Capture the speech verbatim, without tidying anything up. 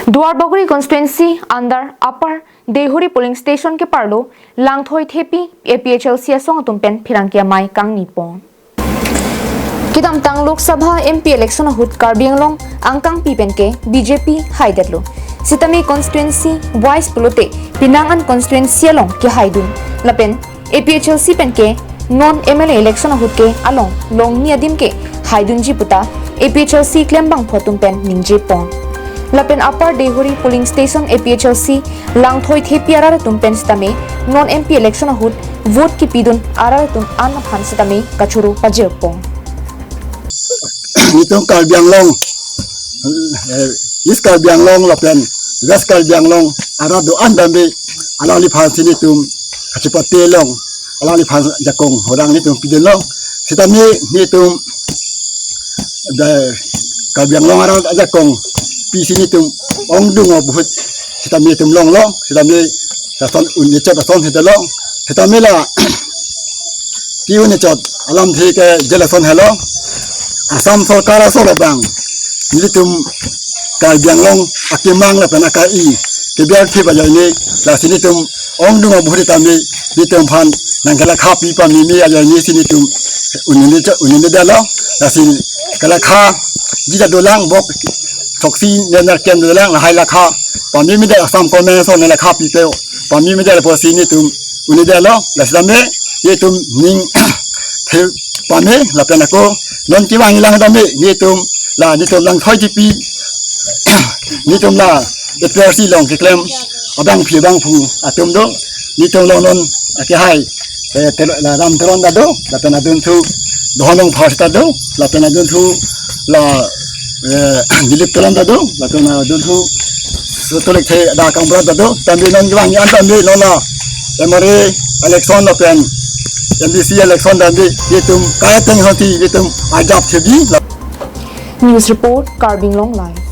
Duarbagori constituency under Upper Deihori polling station keparlo Langthoi Thepi A P H L C asong atum pen pherangke amei kangni pon. Kedamtang Lok Sabha M P election ahut Karbi Anglong angkangpi pen ke B J P haidetlo. Sitame constituency wise pulote penang an constituency along kehaidun. Lapen A P H L C pen ke non M L A election ahut ke along longni adim ke haidunji puta A P H L C klembangphu atum pen ningje pon. Lapen Upper Deihori polling station A P H L C Langthoi Thepi arat atum pen sitame non M P election ahut vote kepidun arat atum an aphan sitame kachoro pajir pon. Nelitum Karbi Anglong, eh, East Karbi Anglong lapen West Karbi Anglong arat do-an dambe alangliphan si nelitum kachepate long, alangliphan ajakong horang nelitum pidun long. Sitame nelitum da Karbi Anglong arat ajakong pisi nelitum ongdung o buhut sitame nelitum longlo, sitame lason un-e chot ason hita long, sitame la ti un-e chot alamthe ke je lason helo. Assam sorkar asor abang nelitum Karbi Anglong akemang lapen aka-i kebiar thip ajoine, lasi nelitum ongdung o buhut tame nelitum aphan nangkelakha pi pameme ajoine si nelitum un-e chot un-e detlo. Lasi kelakha jita dolang bok thoksi nenar kem dolang lahai lakha pameme det, Assam Convention nelakha pipe pameme det apotsi nelitum un-e detlo. Lasi tame nelitum ning the pame lapen ako non kevang ilang tame nelitum la nelitum Langthoi Thepi nelitum la A P H L C along keklem abangpi abangphu atum do, nelitum along non akehai, eh, Ter-, la Ram Teron ta do, lapen adunthu Dohon Rongphar ta do, lapen adunthu la, eh, Dilip Teron ta do, lapen adunthu Soto Lekthe da Kambra ta do, tame non kevang an tame non la M R A election lapen M D C election tame nelitum kaya teng hoti nelitum ajap thebi. News report, Karbi Anglong Live.